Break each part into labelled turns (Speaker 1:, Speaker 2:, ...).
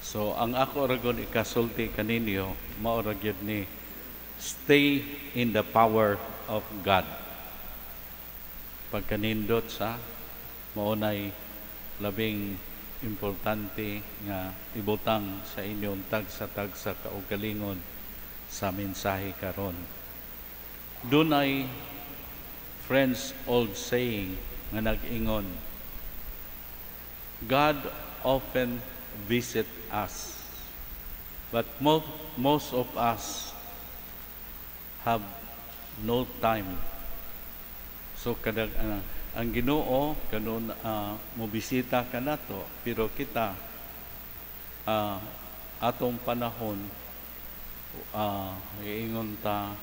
Speaker 1: So ang ako ra gud ikasulti kaninyo, mao ra gyud ni: stay in the power of God. Pagkanindot sa mao nay labing importante nga ibutang sa inyong tagsa-tagsa kaugalingon sa mensahe karon. Dunay French old saying nga nag-ingon, "God often visit us, but most of us have no time." So kadag ang Ginoo kanon mobisita kanato, pero kita atong panahon, iingon ta,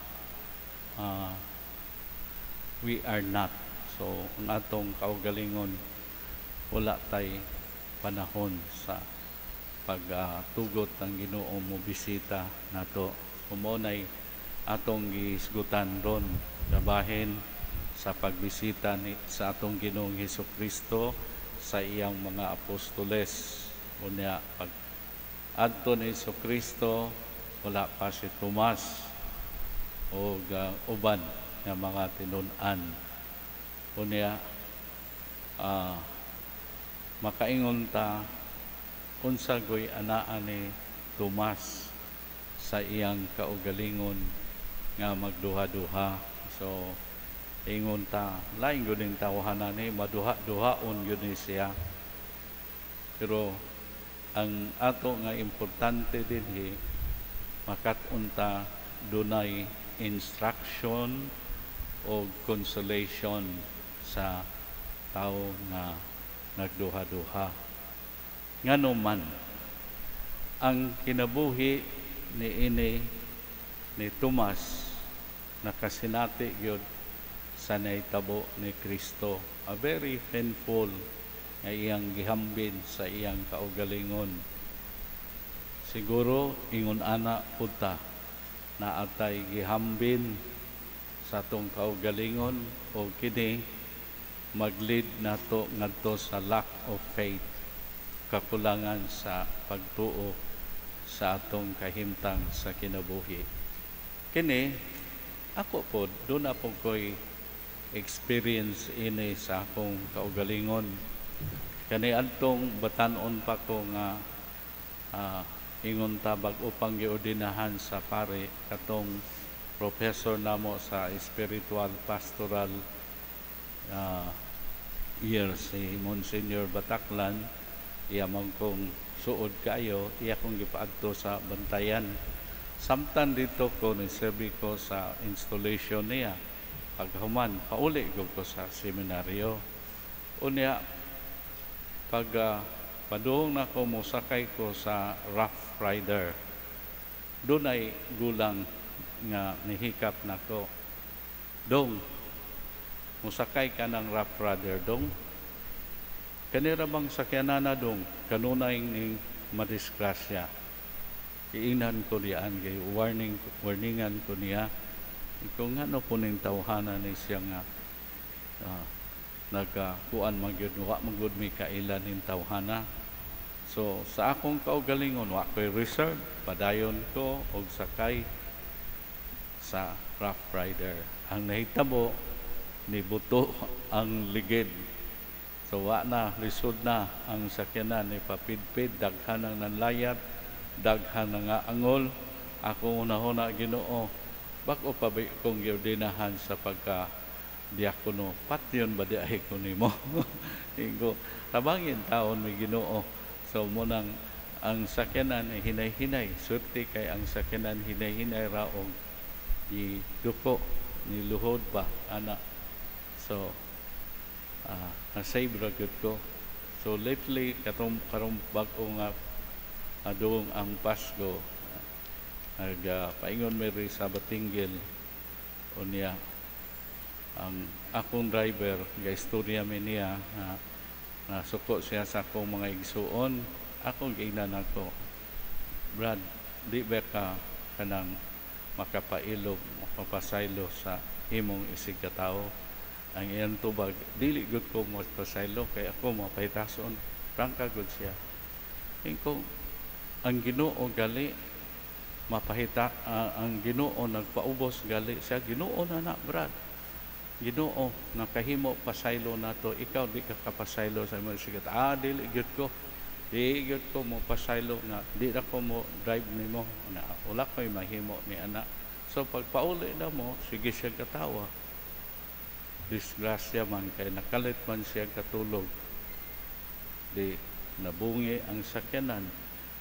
Speaker 1: we are not. So ang atong kaugalingon, wala tay panahon sa pagtugot ng Ginoo mo bisita nato. So mao nay atong gihisgutan ron, kabahin sa pagbisita ni sa atong Ginoong Hesus Kristo sa iyang mga apostoles. Unya pag adto ni Hesus Kristo, wala pa si Tomas o uban nga mga tinun-an. Unya makaingon ta, unsa goy anaa ni Tomas sa iyang kaugalingon nga magduha-duha? So ingon ta, lain gyud ning tawhana ni, maduha-duhaon gyud ni siya. Pero ang ato nga importante dinhi, makat-on ta dunay instruction o consolation sa tao nga nagduha-duha. Ngano man ang kinabuhi ni ini ni Tomas nakasinati gyud sa nahitabo ni Kristo? A very painful nga iyang gihambin sa iyang kaugalingon. Siguro ingon ana pud ta, naa tay gihambin sa atong kaugalingon o kini mag-lead nato ngadto sa lack of faith, kakulangan sa pagtuo sa atong kahimtang sa kinabuhi. Kini ako pod, duna po ko'y experience ini sa akong kaugalingon. Kani adtong batan-on pa ko nga ingon ta bag-o pang giordinahan sa pare katong professor namo sa spiritual pastoral year, si Monsignor Bataklan, iya man kong suod kaayo, iya kong gipaadto sa Bantayan. Samtang dito ko ni serbi ko sa installation niya, paghuman pauli ko sa seminaryo. Unya pag padung na ko, mosakay ko sa Rough Rider. Dunay gulang nga nihikap nako. "Dong, musakay ka ng Rough Rider, dong? Kanira bang sakyanan, dong, kanunay ning madisgrasya." Iingnan ko diyaan kay warning, warningan ko niya. Kung ano po ning tawhana ni siya nga nagkuan man gyud, wa man gyud mi kaila ning tawhana. So sa akong kaugalingon, wa ko'y reserve, padayon ko og sakay sa Rough Rider. Ang nahitabo, nibuto ang ligid. So wa na, lisod na ang sakyanan, ni papidpid, daghan ang nanlayat, daghan na nga angol. Ako una-una, Ginoo, bag-o pa ba kong giordinahan sa pagka diakono, patyon ba diay ko nimo? Ingo, tabangin taon mi, Ginoo. So munang ang sakyanan ay hinay-hinay, swerte kay ang sakyanan hinay-hinay ra og duko ni luhod ba ana. So na-save ra gyud ko. So lately, katong karong bag-o nga adung ang Pasko, nag paingon mi sa Batinguil. Unya ang akong driver, ga istorya mi niya na nasuko siya sa akong mga igsuon. Akong giingnan ako, "Brad, di ba ka kanang makapailog, makapasaylo sa imong isig katawo?" Ang iyang tubag, "Dili gud ko mapasaylo kay ako mapahitason." Prangka gud siya. Ingko, Ang Ginoo gali mapahita, ang Ginoo nagpaubos gali siya. Ginoo na na, brad. Ginoo nakahimo pasaylo nato. Ikaw, di ka kapasaylo sa imo sigat. Ah, dili gyud ko, di gyud ko mo pasaylo nga di na ko mo drive nimo na wala ko'y mahimo ni ana. So pagpauli na mo, sige siya katawa. Disgrasya man kay nakalit man siya katulog, di nabungi ang sakyanan,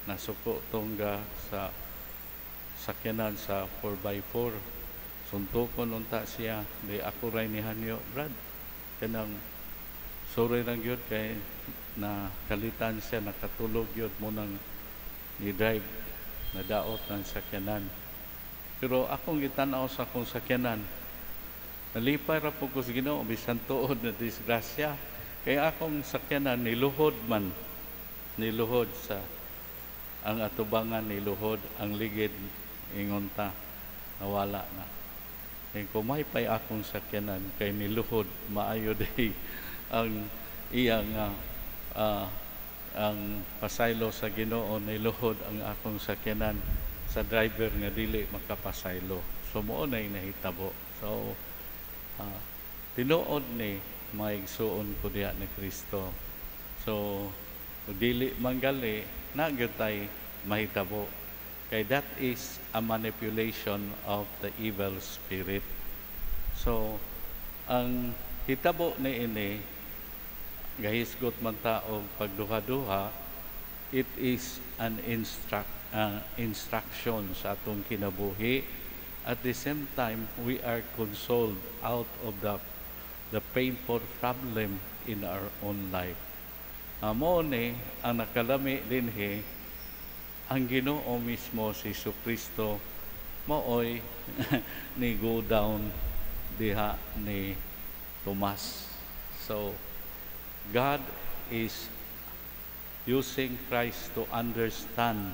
Speaker 1: nasuko tongga sa sakyanan sa 4x4. Suntokon unta siya. Di ako ray ni hanyo, "Brad, kanang sorry lang gyud kay na kalitan siya, nakatulog gyud mo nang ni drive, nadaot ng sakyanan." Pero akong gitanaw sa akong sakyanan, nalipay ra po ko sa Ginoo bisan tuod na disgrasya, kay akong sakyanan niluhod man, niluhod sa ang atubangan, niluhod ang ligid, ingon ta nawala na. Kay kumay pay akong sakyanan kay niluhod, maayo day ang iyang ang pasaylo sa Ginoo, niluhod ang akong sakyanan sa driver nga dili makapasaylo. So mao na nahitabo. So tinuod ni maigsuon ko diha ni Kristo. So dili manggali na gyud tay mahitabo kay that is a manipulation of the evil spirit. So ang hitabo ni ini, gahisgot man ta og pagduha-duha, it is an instruction sa atong kinabuhi. At the same time, we are consoled out of the painful problem in our own life. Mao ni ang nakalami dinhi, ang Ginoo mismo, si Kristo, maoy ni go down diha ni Tomas. So God is using Christ to understand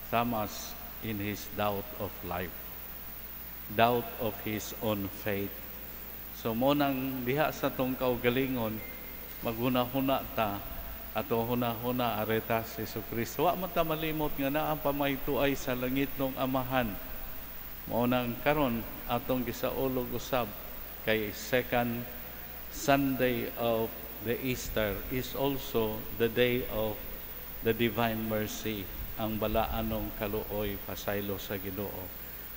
Speaker 1: Thomas in his doubt of life, doubt of his own faith. So mo nang diha sa tong kaugalingon, maghuna-huna ta, ato huna-huna areta si Kristo. Wa man ta malimot nga naa pa may tuay sa langit nung Amahan. Mao nang karon atong gisaulog usab kay second Sunday of the Easter is also the day of the divine mercy, ang balaanong kaluoy, pasaylo sa Ginoo,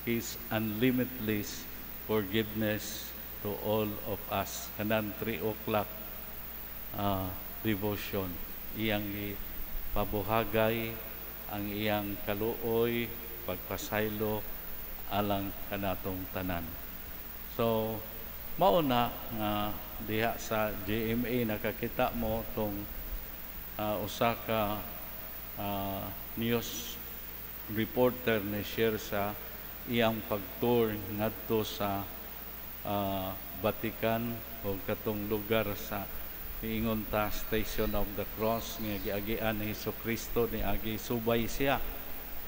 Speaker 1: His unlimitless forgiveness to all of us. Kanan 3 o'clock devotion, iyang pabuhagay ang iyang kaluoy, pagpasaylo alang kanatong tanan. So mao na nga diha sa GMA nakakita mo tong usa ka news reporter ni share sa iyang pagtour ngadto sa Vatican o katong lugar sa niingon ta Station of the Cross nga giagian ni Hesus Kristo, ni agi subay siya.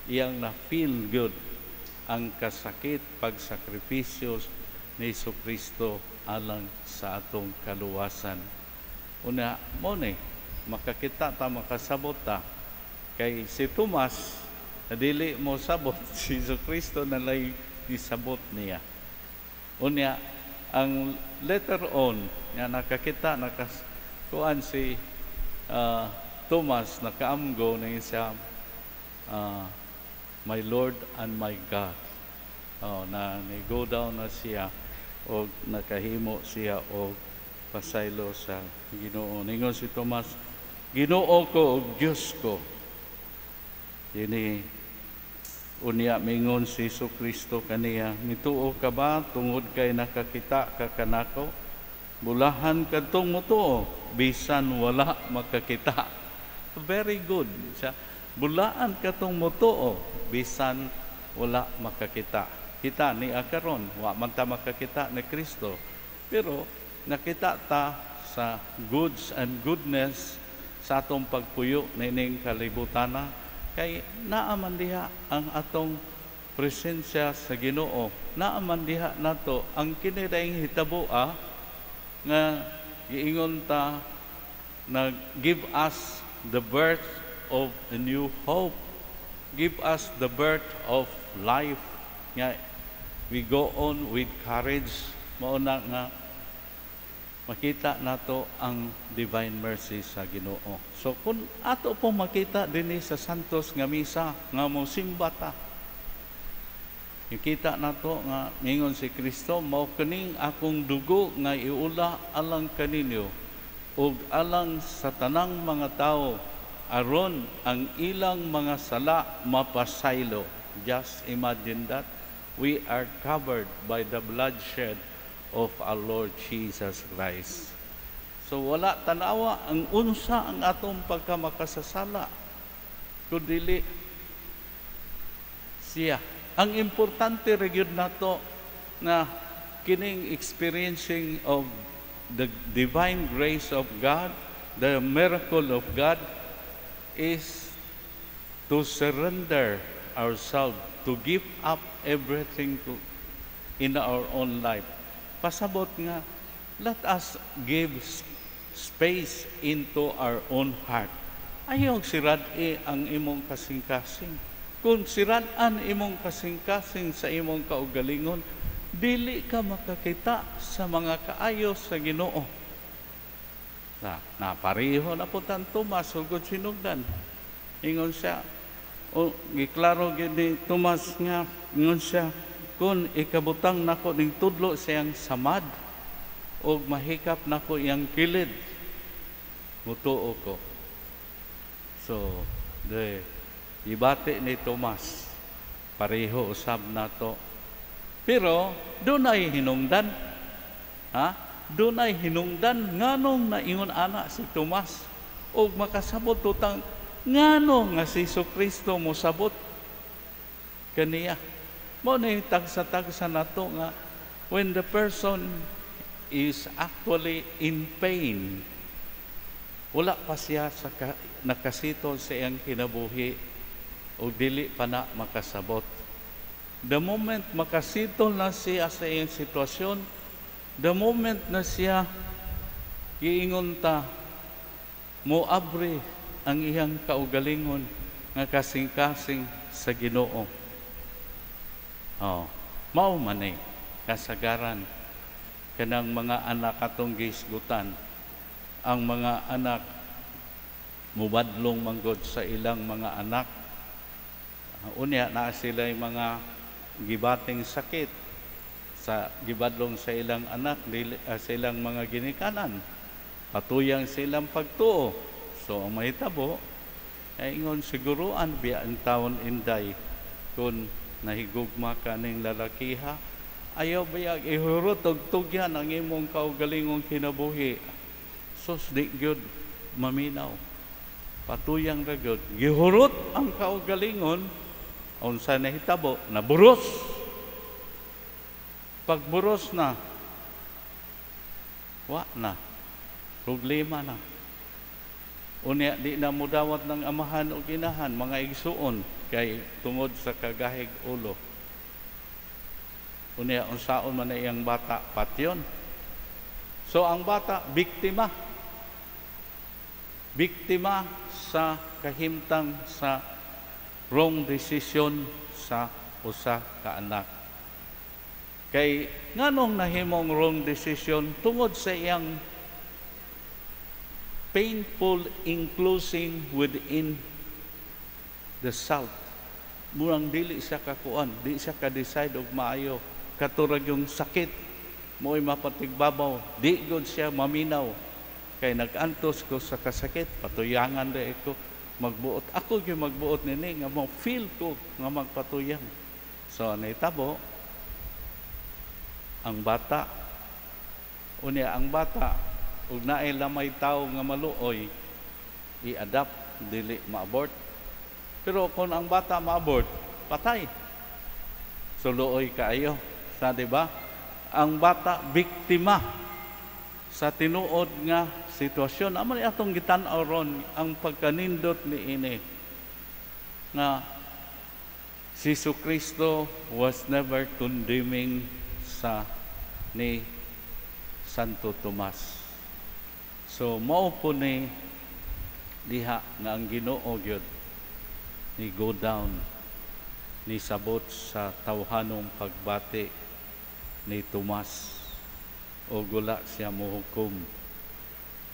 Speaker 1: Iyang na feel good ang kasakit, pagsakripisyo ni Hesus Kristo alang sa atong kaluwasan. Una mo ni makakita ta, makasabot ta, kay si Tomas na dili mo sabot, si Hesus Kristo na lay nisabot niya. Unya ang later on nga nakakita, nakas kuan si Thomas, nakaamgo na siya, "My Lord and my God." Oh, na ni go down na siya og nakahimo siya og pasaylo sa Ginoo. Ningon si Tomas, "Ginoo ko ug Dios ko." Dini unya mingon si Hesus Kristo kaniya, "Mituo ka ba tungod kay nakakita ka kanako? Bulahan kadtong mutuo bisan wala makakita." Very good. Siya, bulaan katong mutuo bisan wala makakita. Kita ni akaron, wa man ta makakita ni Kristo. Pero nakita ta sa goods and goodness sa atong pagpuyo nining kalibutana kay naa man diha ang atong presensya sa Ginoo. Naa man diha nato ang kini hitabo nga giingon ta na give us the birth of a new hope. Give us the birth of life nga we go on with courage. Mao na nga makita nato ang divine mercy sa Ginoo. So kung ato po makita dinhi sa Santos nga misa nga mosimba ta, makita nato nga mingon si Kristo, "Mao kining akong dugo nga iula alang kaninyo ug alang sa tanang mga tawo aron ang ilang mga sala mapasaylo." Just imagine that we are covered by the bloodshed of our Lord Jesus Christ. So wala tanawa ang unsa ang atong pagkamakasasala kun dili siya. Ang importante ra gyud nato nga kining experiencing of the divine grace of God, the miracle of God, is to surrender ourselves, to give up everything in our own life. Pasabot nga, let us give space into our own heart. Ayaw sirad-i ang imong kasing-kasing. Kung sirad-an imong kasing-kasing sa imong kaugalingon, dili ka makakita sa mga kaayo sa Ginoo. Na, napareho na po tan Tomas sugod sinugdan. Ingon siya, o giklaro gyud ni Tomas nga ingon siya, "Kung ikabutang nako ning tudlo sa iyang samad og mahikap nako iyang kilid, mutuo ko." So, de ibati ni Tomas, pareho usab nato. Pero dunay hinungdan. Ha? Dunay hinungdan nganong naingon ana si Tomas og makasabot utang ngano nga si Kristo mosabot kaniya. Mao ni tagsa-tagsa nato nga when the person is actually in pain, wala pa siya nakasettle sa iyang kinabuhi o dili pa na makasabot. The moment makasettle na siya sa iyang sitwasyon, the moment na siya giingon ta, mo abri ang iyang kaugalingon nga kasing-kasing sa Ginoo. Oh, mao man eh, kasagaran kanang mga anak atong gihisgutan, ang mga anak mubadlong manggod sa ilang mga anak. Unya naa sila mga gibating sakit sa gibadlong sa ilang anak dili, sa ilang mga ginikanan, patuyang silang pagtuo. So ang mahitabo ay ingon, "Siguruan biya ang taon inday kung nahigugma ka ning lalakiha, ayaw bayag ihurot og tugyan ang imong kaugalingong kinabuhi." Sus, di gyud maminaw, patuyang ra gyud. Gihurot ang kaugalingon. Unsa nahitabo? Naburos. Pagburos na, wa na problema na. Unya di na mudawat ng amahan o ginahan, mga igsuon, kay tungod sa kagahig ulo. Unya unsaon man na iyang bata? Patyon. So ang bata, biktima, biktima sa kahimtang sa wrong decision sa usa ka anak. Kay nganong nahimong wrong decision? Tungod sa iyang painful enclosing within the self. Murang dili siya kakuan, di siya ka-decide og maayo. Katurag yung sakit, mo'y mapatigbabaw, di gud siya maminaw. Kay nag-antos ko sa kasakit, patuyangan ra ko magbuot. Ako gyud magbuot nini nga mo feel ko nga magpatuyang. So nahitabo ang bata. Unya ang bata ug naay lamay tawo nga maluoy, i-adopt, dili ma-abort. Pero kung ang bata ma-abort, patay. So luoy kaayo. Sa di ba? Ang bata, biktima sa tinuod nga sitwasyon. Amo ni atong gitan-aw ron ang pagkanindot ni ini nga si Kristo was never condemning sa ni Santo Tomas. So mao po ni Diha nga ang Ginoo gyud ni go down, ni sabot sa tawhanong pagbati ni Tomas, o wala siya mohukom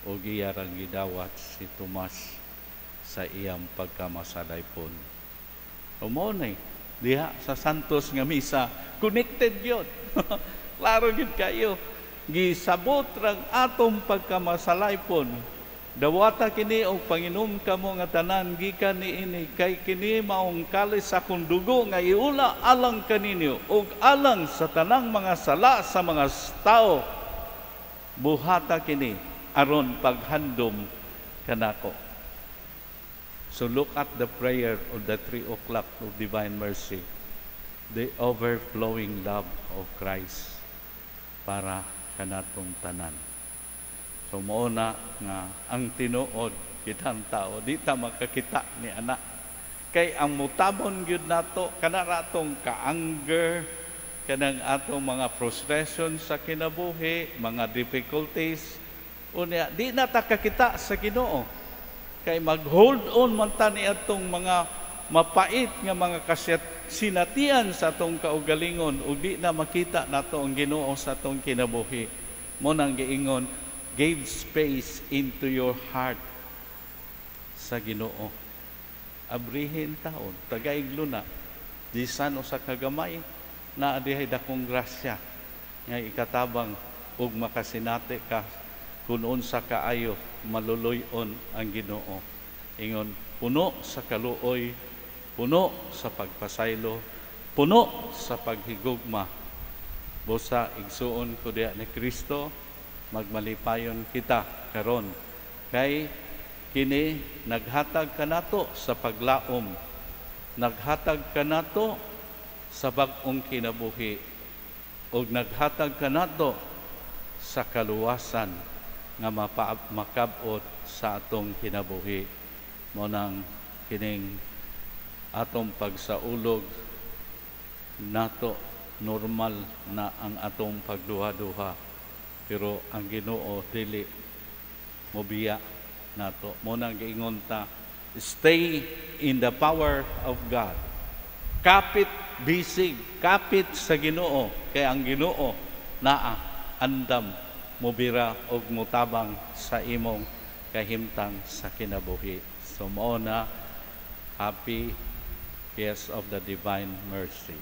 Speaker 1: o iya rang gidawat si Tomas sa iyang pagkamasalaypon. O mao na diha sa Santos nga misa, connected yun. Klaro gyud kayo. Gisabot rang atong pagkamasalaypon. Dawata kini og panginom kamo nga tanan gikan niini, kay kini maong kalis sa akong dugo nga iula alang kaninyo ug alang sa tanang mga sala sa mga tao. Buhata kini aron paghandom kanako. So look at the prayer of the 3 o'clock of Divine Mercy. The overflowing love of Christ para kanatong tanan. So mao na nga ang tinuod, kitang tao di ta makakita ni ana. Kay ang mutabon gyud nato kana ratong ka-anger, kanang atong mga frustration sa kinabuhi, mga difficulties. Unya di na ta kakita sa Ginoo. Kay mag-hold on man ta ni atong mga mapait nga mga kasinatian sa atong kaugalingon ug di na makita nato ang Ginoo sa atong kinabuhi. Mao nang giingon, gave space into your heart sa Ginoo. Abrihin taon, tagaig luna, bisan usa ka gamay, naa dihay dakong grasya nga ikatabang ug makasinati ka kung unsa kaayo maluluy-on ang Ginoo. Ingon, puno sa kaluoy, puno sa pagpasaylo, puno sa paghigugma. Busa igsuon ko diha ni Kristo, magmalipayon kita karon kay kini naghatag kanato sa paglaom, naghatag kanato sa bag-ong kinabuhi, ug naghatag kanato sa kaluwasan nga makab-ot sa atong kinabuhi. Mao nang kining atong pagsaulog nato, normal na ang atong pagduha-duha, pero ang Ginoo dili mobiya nato. Mao nang giingon ta, stay in the power of God. Kapit bisig, kapit sa Ginoo, kay ang Ginoo naa andam mobira og motabang sa imong kahimtang sa kinabuhi. So mao na, happy Feast of the Divine Mercy.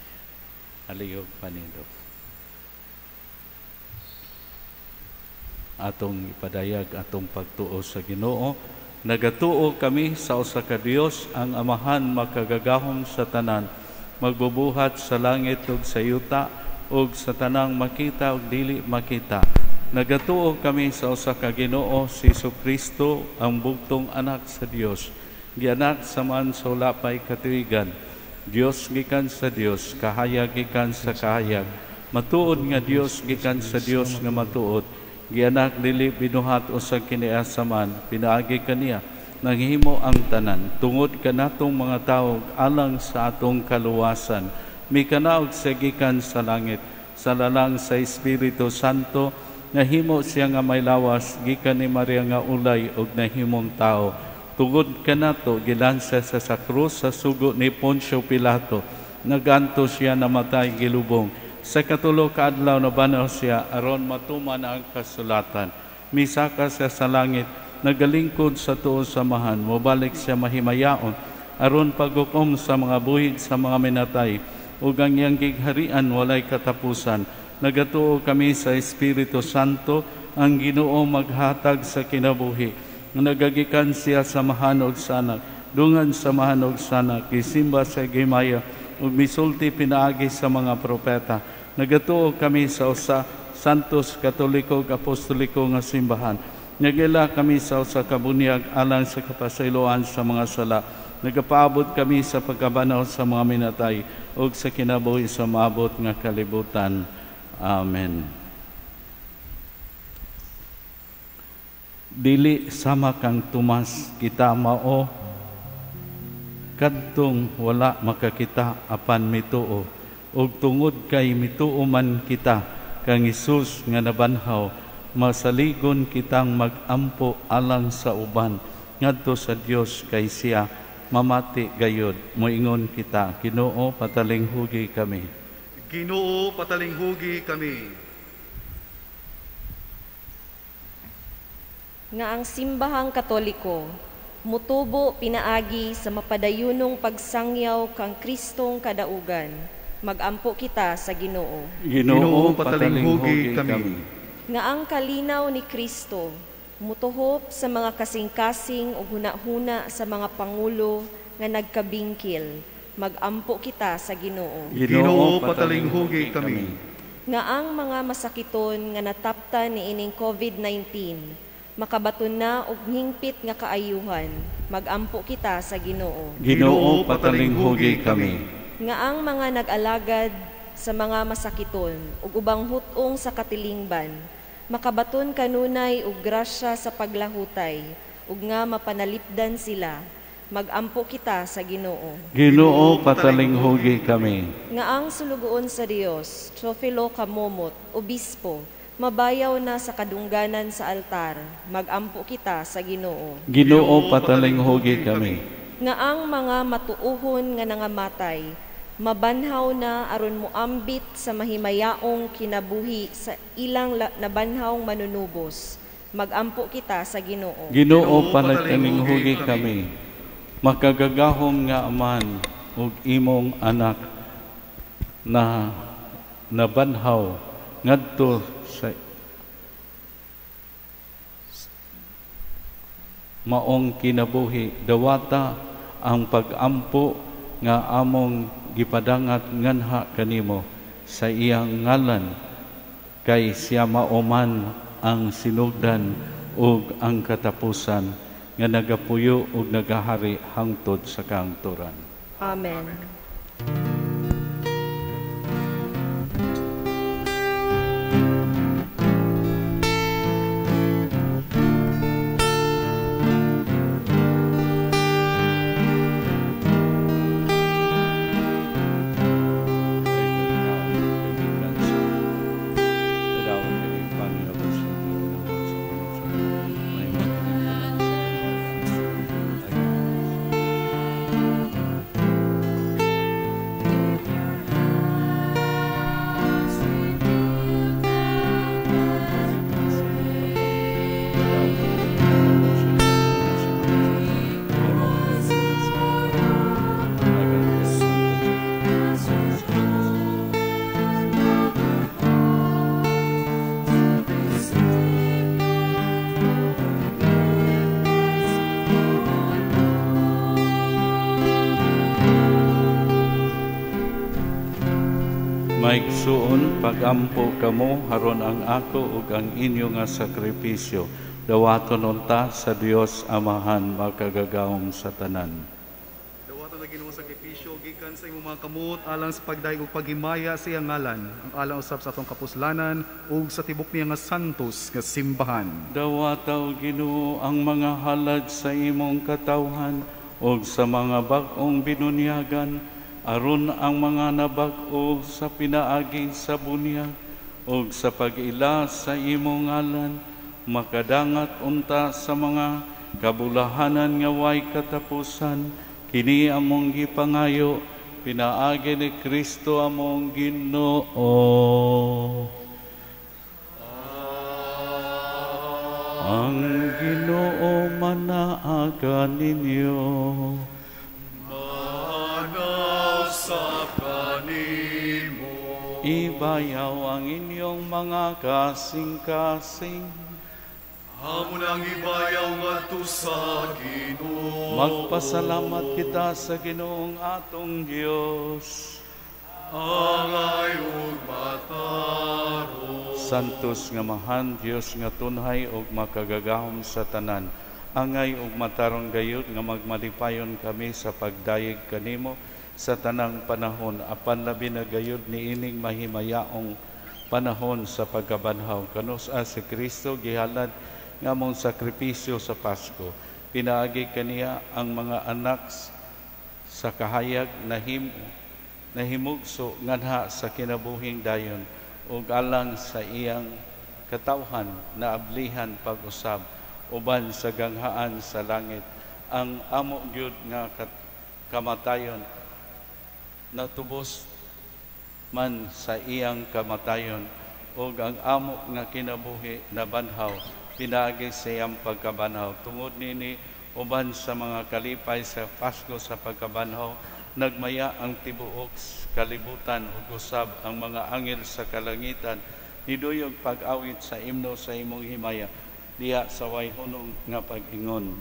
Speaker 1: Aliyog panindot. Atong ipadayag atong pagtuo sa Ginoo. Nagatuo kami sa usa ka Dios, ang Amahan makagagahom sa tanan, magbubuhat sa langit ug sa yuta ug sa tanang makita ug dili makita. Nagatuo kami sa usa ka Ginoo, si Jesucristo, ang bugtong anak sa Dios, gianak sa man sa wala pay katuigan, Dios gikan sa Dios, kahayag gikan sa kahayag, matuod nga Dios gikan sa Dios nga matuod, gianak dili binuhat usag kiniasa man, pinaagi kaniya nanghimo ang tanan, tungod kanatong mga tawo alang sa atong kaluwasan, mikanaog siya gikan sa langit, sa lalang sa Espiritu Santo, nahimo siya nga may lawas gikan ni Maria nga ulay ug nahimong tao. Tungod kanato gilansa sa sa krus sa sugo ni Poncio Pilato, naganto siya namatay gilubong. Sa katulo ka adlaw nabanaw siya aron matuman ang kasulatan. Misaka siya sa langit, nagalingkod sa tuo samahan, mobalik siya mahimayaon aron paghukom sa mga buhig sa mga minatay, ug ang iyang gigharian walay katapusan. Nagatuo kami sa Espiritu Santo, ang Ginoo maghatag sa kinabuhi. Nagagikan siya sa mahanog sanak, dungan sa mahanog sanak, gisimba sa gimaya, ug misulti pinaagi sa mga propeta. Nagatuo kami sa usa Santos Katoliko ug Apostoliko nga simbahan. Nagila kami sa usa ka bunyag alang sa kapasayloan sa mga sala. Nagapaabot kami sa pagkabanaw sa mga minatay ug sa kinabuhi sa maabot nga kalibutan. Amen. Dili sama kang Tomas, kita mao kadtong wala makakita apan mituo, ug tungod kay mituo man kita kang Hesus nga nabanhaw, masaligon kitang magampo alang sa uban. ngadto sa Dios kay siya mamati gayud. Moingon kita, Ginoo, patalinghugi kami.
Speaker 2: Ginoo, patalinghugi kami.
Speaker 3: Nga ang simbahang Katoliko mutubo pinaagi sa mapadayunong pagsangyaw kang Kristong kadaugan. Magampo kita sa Ginoo.
Speaker 1: Ginoo, patalinghugi kami.
Speaker 3: Nga ang kalinaw ni Kristo mutuhop sa mga kasing-kasing ug hunahuna sa mga pangulo nga nagkabingkil. Magampo kita sa Ginoo.
Speaker 2: Ginoo, patalinghugi kami.
Speaker 3: Nga ang mga masakiton nga nataptan niining COVID-19 makabaton na og hingpit nga kaayuhan. Magampo kita sa Ginoo.
Speaker 1: Ginoo, patalinghugi kami.
Speaker 3: Nga ang mga nag-alagad sa mga masakiton ug ubang hut-ong sa katilingban makabaton kanunay og grasya sa paglahutay ug nga mapanalipdan sila. Magampo kita sa Ginoo.
Speaker 1: Ginoo, patalinghugi kami.
Speaker 3: Nga ang sulugoon sa Dios, Teofilo Camomot, obispo, mabayaw na sa kadungganan sa altar. Magampo kita sa Ginoo.
Speaker 1: Ginoo, patalinghugi kami.
Speaker 3: Nga ang mga matuohon nga nangamatay mabanhaw na aron moambit sa mahimayaong kinabuhi sa ilang nabanhawng manunubos. Magampo kita sa Ginoo.
Speaker 1: Ginoo, patalinghugi kami. Makagagahom nga Amahan ug imong anak na nabanhaw ngadto sa maong kinabuhi, dawata ang pagampo nga among gipadangat nganha kanimo sa iyang ngalan, kay siya mao man ang sinugdan ug ang katapusan nga nagapuyo ug nagahari hangtod sa kahangturan.
Speaker 3: Amen.
Speaker 1: Maigsuon, pagampo kamo haron ang ako ug ang inyo nga sakripisyo dawaton unta sa Dios Amahan makagagahom sa tanan.
Speaker 2: Dawaton ang Ginoong sakripisyo gikan sa imong mga kamot alang sa pagdayeg ug paghimaya sa iyang ngalan, ang alang usab sa atong kapuslanan ug sa tibok niya nga santos nga simbahan.
Speaker 1: Dawata o Ginoo ang mga halad sa imong katawhan ug sa mga bag-ong binunyagan, aron ang mga nabag-o sa pinaagi sa bunyag ug sa pag-ila sa imong ngalan makadangat unta sa mga kabulahanan nga way katapusan. Kini among gipangayo pinaagi ni Kristo among Ginoo. Ang Ginoo manaaga ninyo. Ibayaw ang inyong mga kasing-kasing.
Speaker 2: Amo nang ibayaw ngadto sa Ginoo.
Speaker 1: Magpasalamat kita sa Ginoong atong Dios.
Speaker 2: Angay ug matarong.
Speaker 1: Santos nga Amahan, Dios nga tunhay ug makagagahom sa tanan. Angay ug matarong gayud nga magmalipayon kami sa pagdayeg kanimo sa tanang panahon, apan labi na gayud niining mahimayaong panahon sa pagkabanhaw. Kanus-a si Kristo gihalad nga among sakripisyo sa Pasko. Pinaagi kaniya ang mga anak sa kahayag nahimugso nganha sa kinabuhing dayon ug alang sa iyang katawhan na ablihan pag-usab uban sa ganghaan sa langit. Ang amo gyud nga kamatayon natubos man sa iyang kamatayon, ug ang amo nga kinabuhi nabanhaw pinaagi sa iyang pagkabanhaw. Tungod nini, uban sa mga kalipay sa Pasko sa pagkabanhaw, nagmaya ang tibuok kalibutan ug usab ang mga anghel sa kalangitan niduyog pag-awit sa imno sa imong himaya diha sa way hunong nga pag-ingon.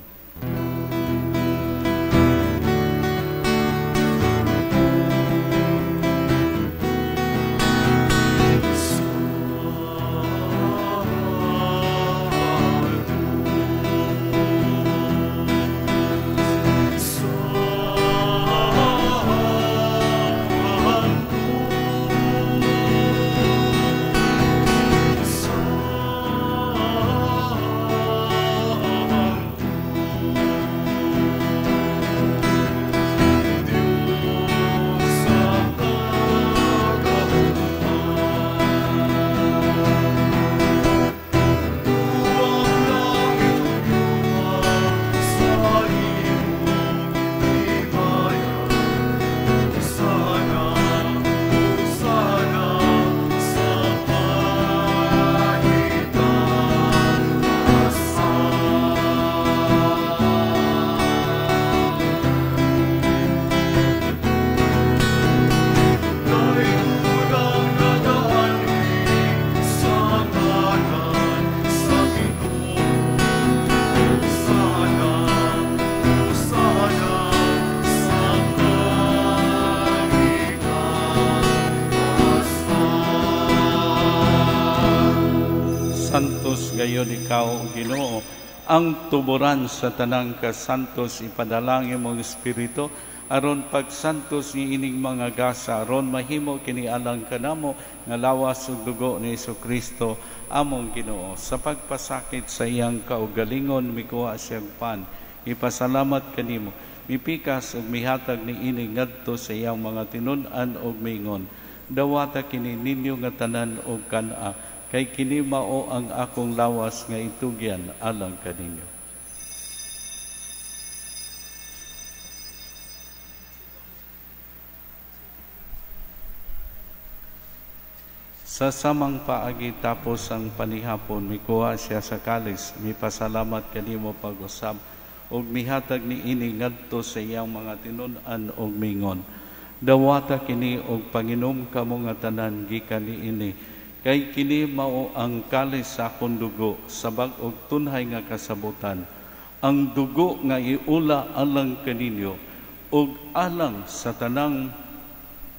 Speaker 1: Santos gayon ikaw, Ginoo, ang tuburan sa tanang kasantos, ipadalangin mong espiritu aron pagsantos ni ining mga gasa, aron mahimo kini alang kanamo nga lawas ug dugo ni Hesukristo among Ginoo. Sa pagpasakit sa iyang kaugalingon mikuha siyang pan, ipasalamat kanimo, mipikas ug mihatag ni ini ngadto sa iyang mga tinun-an ug mingon, dawata kini ninyo nga tanan og kan-a, kay kini mao ang akong lawas nga itugyan alang kaninyo. Sa samang paagi tapos ang panihapon, mikuha siya sa kalis, mipasalamat kanimo pag-usab, ug mihatag ni ini ngadto sa iyang mga tinun-an ug mingon, dawata kini og panginom kamo nga tanan gikan niini, kay kini mao ang kalis sa akong dugo sa bag-og tunhay nga kasabutan, ang dugo nga iula alang kaninyo ug alang sa tanang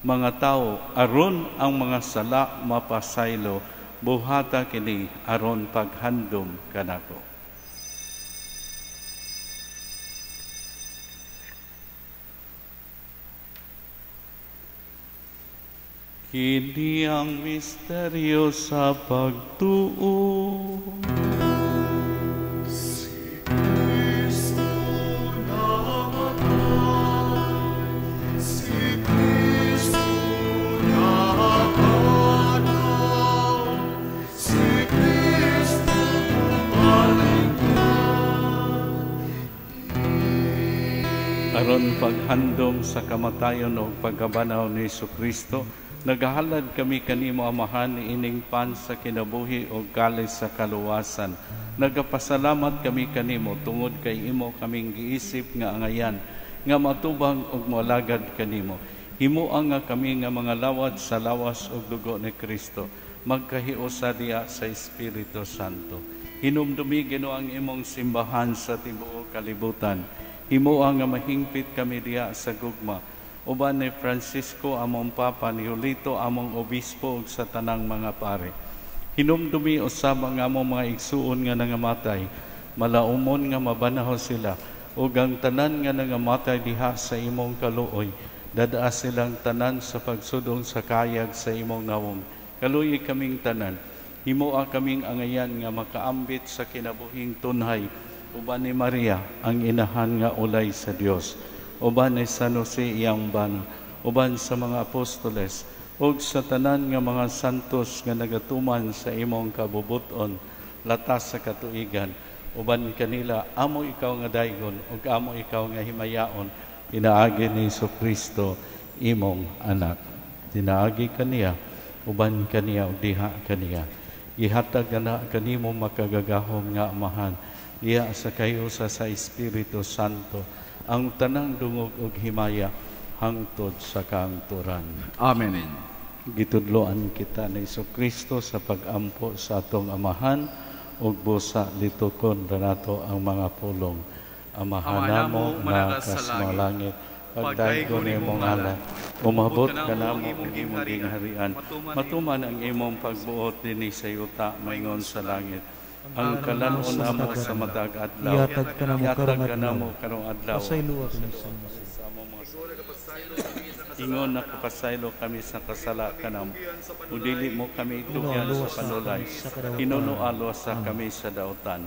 Speaker 1: mga tawo, aron ang mga sala mapasaylo. Buhata kini aron paghandom kanako. Kini ang misteryo sa pagtuo.
Speaker 4: Si Kristo namatay, si Kristo nabanhaw, si Kristo balikan.
Speaker 1: Aron paghandom sa kamatayon o pagkabanhaw ni Hesukristo, nagahalad kami kanimo, Amahan, ining pan sa kinabuhi o kalis sa kaluwasan. Nagapasalamat kami kanimo tungod kay imo kaming giisip nga angayan, nga matubang ug moalagad kanimo. Himoa nga kami nga mga lawad sa lawas ug dugo ni Kristo, magkahiusa diha sa Espiritu Santo. Hinumdumi, Ginoo, ang imong simbahan sa tibuok kalibutan. Himoa nga mahingpit kami diha sa gugma, uban ni Francisco among Papa, ni Julito among Obispo ug sa tanang mga pare. Hinumdumi usab ang among mga igsuon nga nangamatay, malaumon nga mabanaho sila, ug ang tanan nga nangamatay diha sa imong kaluoy, dadaa silang tanan sa pagsudong sa kayag sa imong nawong. Kaluoyi kaming tanan, himoa kaming angayan nga makaambit sa kinabuhing tunhay, uban ni Maria ang inahan nga ulay sa Dios, uban ni San Jose iyang bana, uban sa mga apostoles, ug sa tanan nga mga santos nga nagatuman sa imong kabubuton, latas sa katuigan, Uban kanila, amo ikaw nga daygon ug amo ikaw nga himayaon, pinaagi ni Jesucristo imong anak. Pinaagi kaniya, uban kaniya ug diha kaniya. Ihatag na kanimo makagagahom nga Amahan, diha sa kahiusa sa Espiritu Santo, ang tanang dungog ug himaya hangtod sa kaangturan.
Speaker 2: Amen.
Speaker 1: Gitudloan kita ni Jesucristo sa pagampo sa atong Amahan ug busa litukon nato ang mga pulong. Amahan namo nga sa langit, pagdaygon imong ngalan, umabot ka namo ang imong gingharian, matuman ang imong pagbuot dinhi sa yuta maingon sa langit. Ang kalan-on namo sa matag adlaw,
Speaker 5: ihatag kanamo
Speaker 1: karong adlaw. Ingon nakapasaylo kami sa kasala kanamo, ug dili mo kami itugyan sa panulay, hinunoa luwasa kami sa dautan.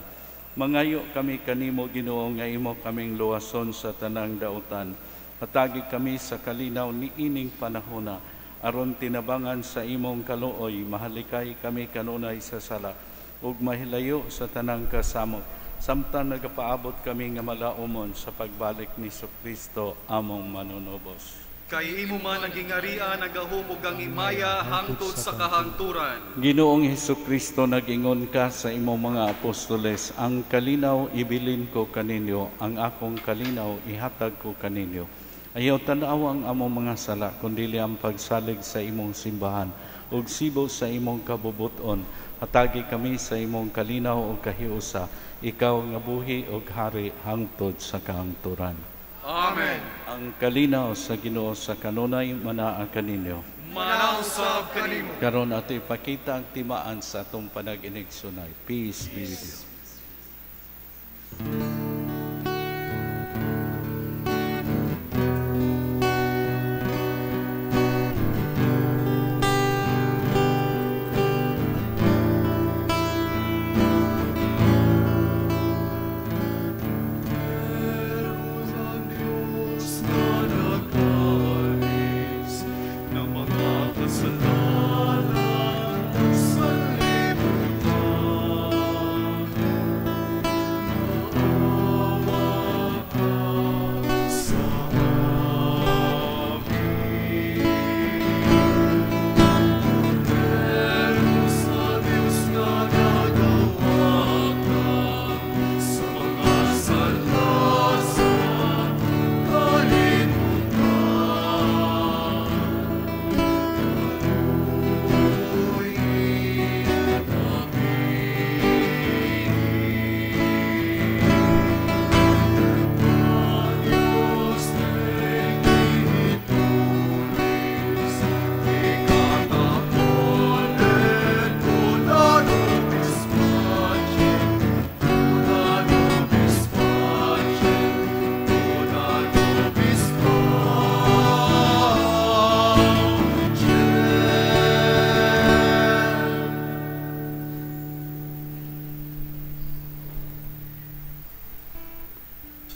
Speaker 1: Mangayo kami kanimo, Ginoo, nga imo kaming luwason sa tanang dautan. Hatagi kami sa kalinaw niining panahona, aron tinabangan sa imong kaluoy, mahalikay kami kanunay sa sala, ug mahilayo sa tanang kasamok, samtang nagapaabot kami nga malaumon sa pagbalik ni Jesucristo among manunubos.
Speaker 2: Kay imo man ang gingarian, ang gahom ug ang himaya hangtod sa kahangturan.
Speaker 1: Ginoong Jesucristo, nag-ingon ka sa imong mga apostoles, ang kalinaw ibilin ko kaninyo, ang akong kalinaw ihatag ko kaninyo. Ayaw tan-aw ang among mga sala, kundili ang pagsalig sa imong simbahan, ug sibo sa imong kabubuton. Hatagi kami sa imong kalinaw ug kahiusa, ikaw nga buhi ug hari hangtod sa kahangturan.
Speaker 2: Amen.
Speaker 1: Ang kalinaw sa Ginoo sa kanunay manaa kaninyo.
Speaker 2: Manaw sab kanimo.
Speaker 1: Karon ato ipakita ang timaan sa atong panag-inigsunay. Peace be with you.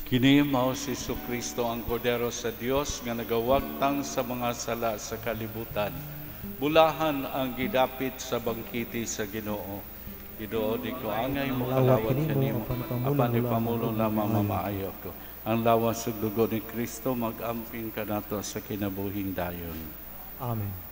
Speaker 1: Kini mao si Jesucristo ang Kordero sa Dios nga nagawagtang sa mga sala sa kalibutan. Bulahan ang gidapit sa bangkiti sa Ginoo. Ginoo, di ko angay mo kalawat kanimo, apan ipamulong lamang mamaayo ko. Ang lawas ug dugo ni Kristo mag-amping kanato sa kinabuhing dayon.
Speaker 5: Amen.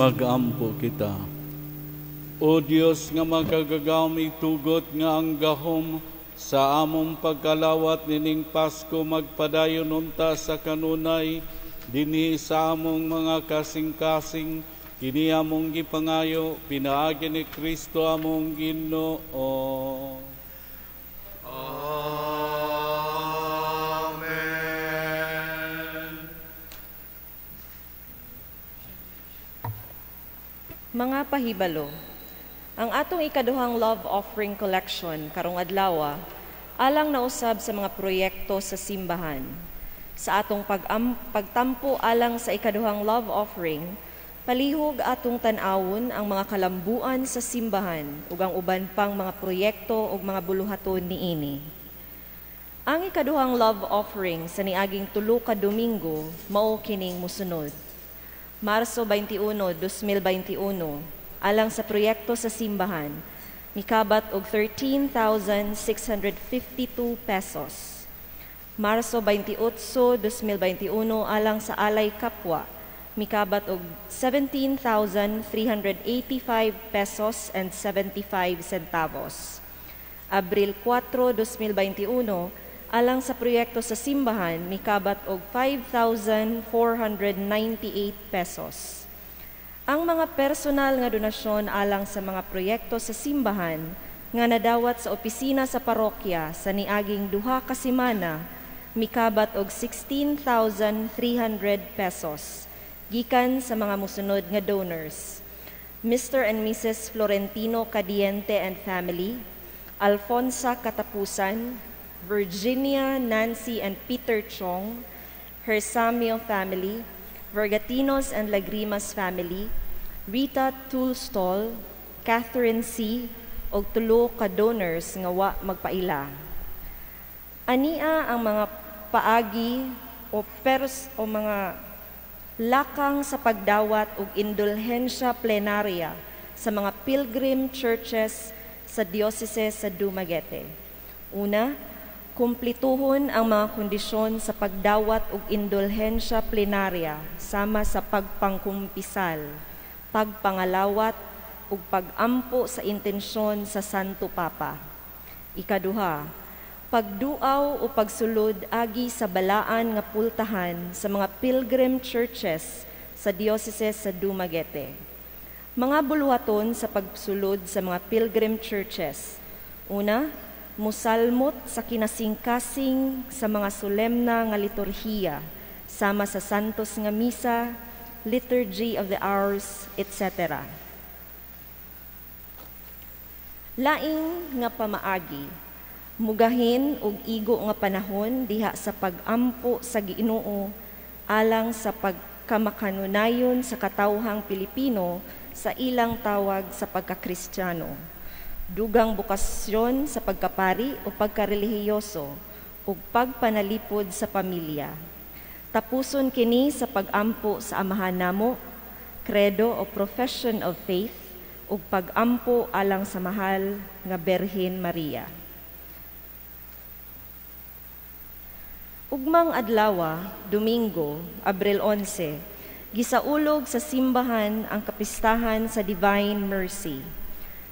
Speaker 1: Mag-ampo kita. O Dios nga makagagahom, itugot nga ang gahom sa among pagkalawat nining Pasko magpadayon unta sa kanunay dinhi sa among mga kasing-kasing. Kini among gipangayo pinaagi ni Kristo among Ginoo.
Speaker 4: Amen.
Speaker 3: Mga pahibalo, ang atong ikaduhang love offering collection karong adlaw alang nausab sa mga proyekto sa simbahan. Sa atong pagtampo alang sa ikaduhang love offering, palihog atong tan-awon ang mga kalambuan sa simbahan ug ang uban pang mga proyekto ug mga buluhaton niini. Ang ikaduhang love offering sa niaging tulo ka Domingo mao kining mosunod. Marso 21, 2021, alang sa proyekto sa simbahan, mikabat og 13,652 pesos. Marso 28, 2021, alang sa Alay Kapwa, mikabat og 17,385 pesos and 75 centavos. Abril 4, 2021, alang sa proyekto sa simbahan, mikabat og 5,498 pesos. Ang mga personal nga donasyon alang sa mga proyekto sa simbahan nga nadawat sa opisina sa parokya sa niaging 2 ka semana, mikabat og 16,300 pesos gikan sa mga mosunod nga donors: Mr. and Mrs. Florentino Cadiente and family, Alfonsa Katapusan, Virginia, Nancy and Peter Chong, Hersamio family, Vergatinos and Lagrimas family, Rita Tulstol, Catherine C., og tulo ka donors nga wa magpaila. Ania ang mga paagi o pers o mga lakang sa pagdawat og indulhensya plenaria sa mga pilgrim churches sa diocese sa Dumaguete. Una, kumplituhon ang mga kondisyon sa pagdawat og indulhensya plenaria sama sa pagpangkumpisal, pagpangalawat ug pag-ampo sa intensyon sa Santo Papa. Ikaduha, pagduaw o pagsulod agi sa balaan nga pultahan sa mga pilgrim churches sa diocese sa Dumaguete. Mga buluhaton sa pagsulod sa mga pilgrim churches. Una, musalmot sa kinasingkasing sa mga solemna nga liturhiya, sama sa Santos nga Misa, Liturgy of the Hours, etc. Laing nga pamaagi, mugahin og igo nga panahon diha sa pag-ampo sa Ginoo alang sa pagkamakanunayon sa katawhang Pilipino sa ilang tawag sa pagkakristyano. Dugang bukasyon sa pagkapari o pagkarelihiyoso ug pagpanalipod sa pamilya. Tapuson kini sa pag-ampo sa Amahan namo, credo o profession of faith, ug pag-ampo alang sa mahal nga Berhen Maria. Ugmang adlawa, Domingo, Abril 11, gisaulog sa simbahan ang kapistahan sa Divine Mercy.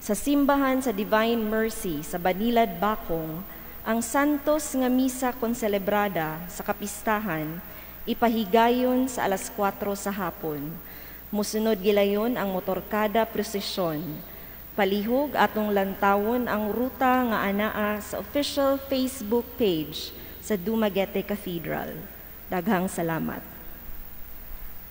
Speaker 3: Sa simbahan sa Divine Mercy sa Banilad, Bakong, ang Santos nga Misa konselebrada sa kapistahan ipahigayon sa alas 4 sa hapon. Musunod gilayon ang motorkada prosesyon. Palihog atong lantawon ang ruta nga anaa sa official Facebook page sa Dumaguete Cathedral. Daghang salamat.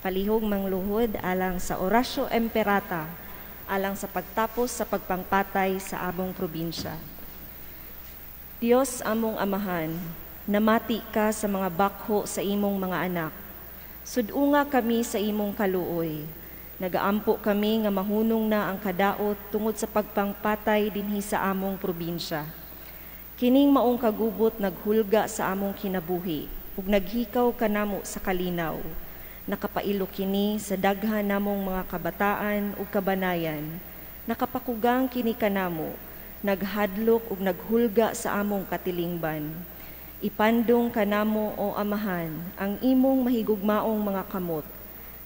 Speaker 3: Palihog mangluhod alang sa Oratio Imperata, alang sa pagtapos sa pagpangpatay sa among probinsya. Dios among amahan, namati ka sa mga bakho sa imong mga anak. Sudunga kami sa imong kaluoy. Nagaampo kami nga mahunong na ang kadaot tungod sa pagpangpatay dinhi sa among probinsya. Kining maong kagubot naghulga sa among kinabuhi ug naghikaw kanamo sa kalinaw. Nakapailo kini sa daghan namong mga kabataan ug kabanayan. Nakapakugang kini kanamo, naghadlok ug naghulga sa among katilingban. Ipandong kanamo, o Amahan, ang imong mahigugmaong mga kamot.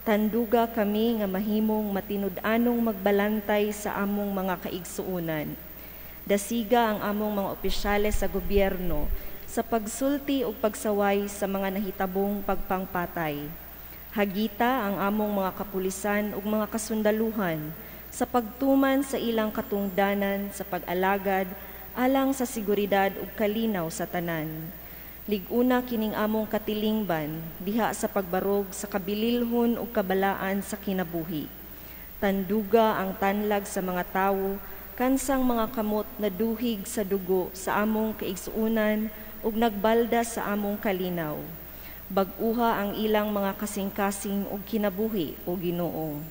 Speaker 3: Tanduga kami nga mahimong matinud-anong magbalantay sa among mga kaigsuonan. Dasiga ang among mga opisyales sa gobyerno sa pagsulti ug pagsaway sa mga nahitabong pagpangpatay. Hagita ang among mga kapulisan ug mga kasundaluhan sa pagtuman sa ilang katungdanan sa pag-alagad alang sa seguridad ug kalinaw sa tanan. Lig-una kining among katilingban diha sa pagbarog sa kabililhon ug kabalaan sa kinabuhi. Tanduga ang tanlag sa mga tawo kansang mga kamot na duhig sa dugo sa among kaigsuonan ug nagbalda sa among kalinaw. Bag-uha ang ilang mga kasing-kasing ug kinabuhi, o Ginoo.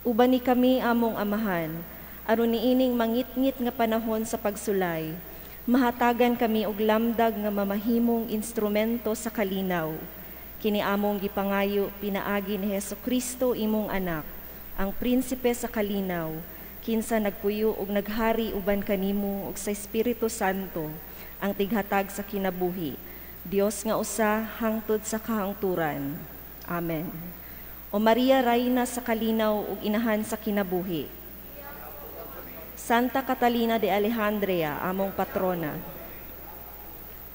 Speaker 3: Uban ni kami among amahan, aron niining mangitngit nga panahon sa pagsulay, mahatagan kami og lamdag nga mamahimong instrumento sa kalinaw. Kini among gipangayo pinaagi ni Hesus Kristo imong anak, ang prinsipe sa kalinaw, kinsa nagpuyo og naghari uban kanimo ug sa Espiritu Santo, ang tighatag sa kinabuhi. Dios nga usa hangtod sa kahangturan. Amen. O Maria, Rayna sa kalinaw ug inahan sa kinabuhi. Santa Catalina de Alejandria, among patrona.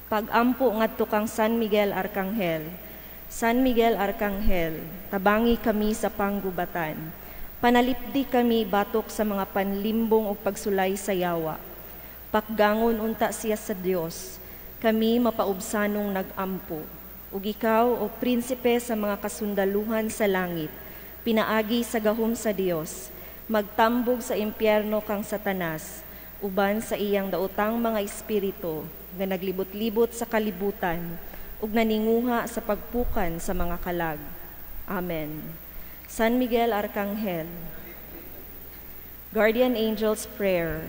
Speaker 3: Pagampo ngadto kang San Miguel Arcangel. San Miguel Arcangel, tabangi kami sa panggubatan. Panalipdi kami batok sa mga panlimbong ug pagsulay sa yawa. Pakgangon unta siya sa Dios, kami mapaubsanong nagampo. Ug ikaw, o prinsipe sa mga kasundaluhan sa langit, pinaagi sa gahom sa Dios, magtambog sa impyerno kang Satanas, uban sa iyang daotang mga espiritu nga naglibot-libot sa kalibutan ug naninguha sa pagpukan sa mga kalag. Amen. San Miguel Arcangel, Guardian Angel's Prayer.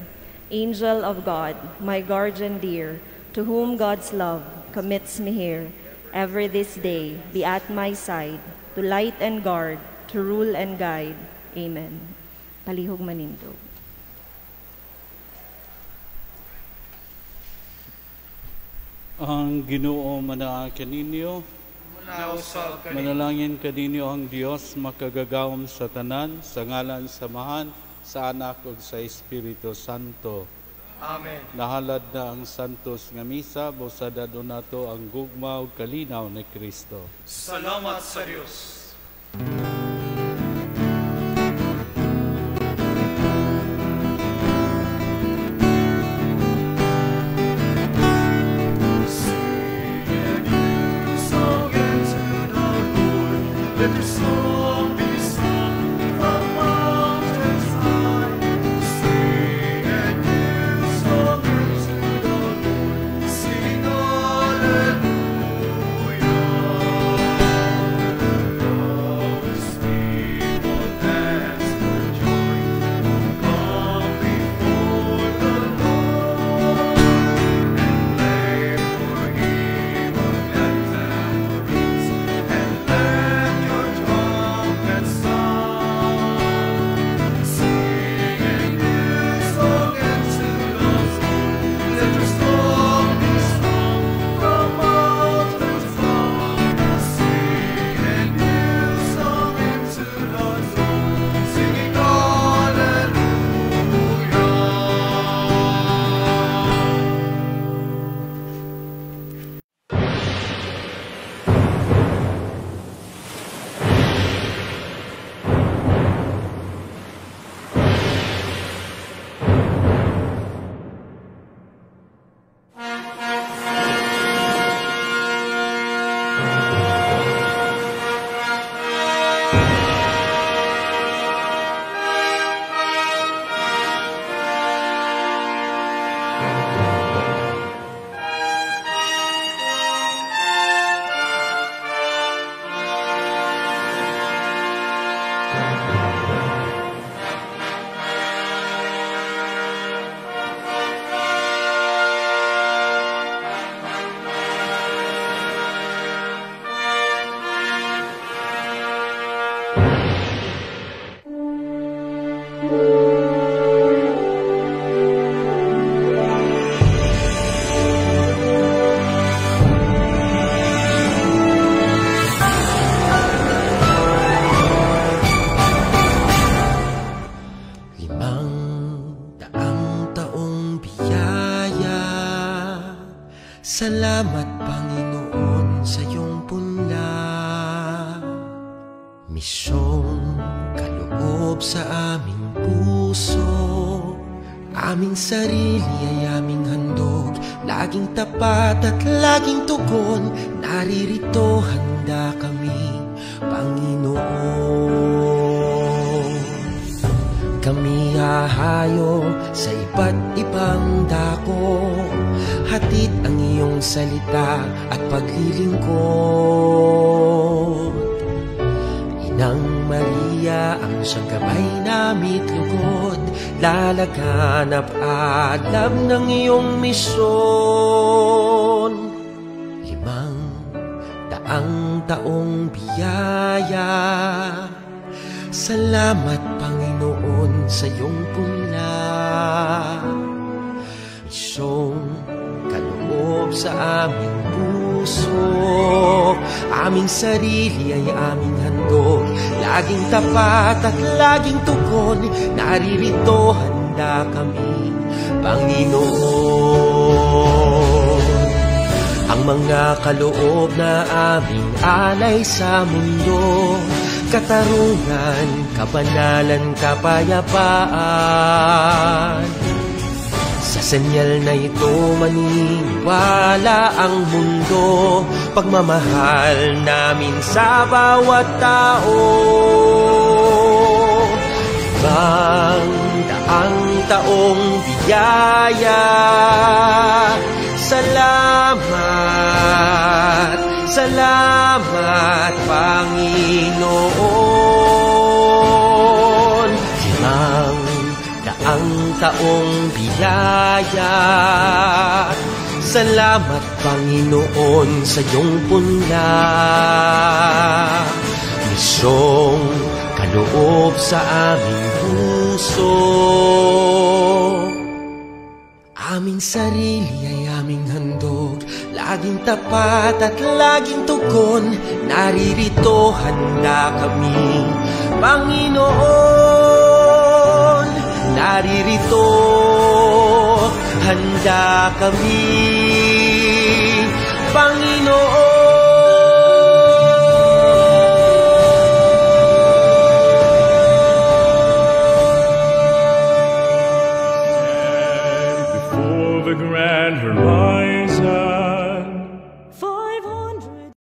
Speaker 3: Angel of God, my guardian dear, to whom God's love commits me here, ever this day be at my side, to light and guard, to rule and guide. Amen. Palihog manindog.
Speaker 1: Ang Ginoo manaa kaninyo, manalangin kaninyo ang Dios makagagahom sa tanan, sa ngalan sa Amahan, sa Anak ug sa Espiritu Santo.
Speaker 4: Amen.
Speaker 1: Nahalad na ang Santos nga misa, busa dadon nato ang gugma ug kalinaw ni Kristo.
Speaker 4: Salamat sa Dios. Let your song be sung from mountains high. Sing a new song unto the Lord. Sing hallelujah.
Speaker 6: Salamat, Panginoon, sa iyong punla. Misyong kaloob sa aming puso. Aming sarili ay aming handog. Laging tapat at laging tugon. Naririto, handa kami, Panginoon. Kami hahayo sa iba't ibang dako. Hatid ang iyong salita at paglilingkod. Inang Maria ang siyang gabay nami't lugod. Lalaganap alam ng iyong misyon. 500 taong biyaya. Salamat, Panginoon, sa iyong punla. Misyong kaloob sa aming puso. Aming sarili ay aming handog. Laging tapat at laging tugon. Naririto, handa kami, Panginoon. Ang mga kaloob na aming alay sa mundo, katarungan, kabanalan, kapayapaan. Sa senyal na ito maniniwala ang mundo, pagmamahal namin sa bawat tao. 500 taong biyaya. Salamat, salamat, Panginoon. 500 taong biyaya. Salamat, Panginoon, sa iyong punla. Misyong kaloob sa aming puso. Aming sarili ay aming handog. Laging tapat at laging tugon. Naririto, handa kami, Panginoon. Naririto, handa kami, Panginoon.
Speaker 7: Before the grand horizon,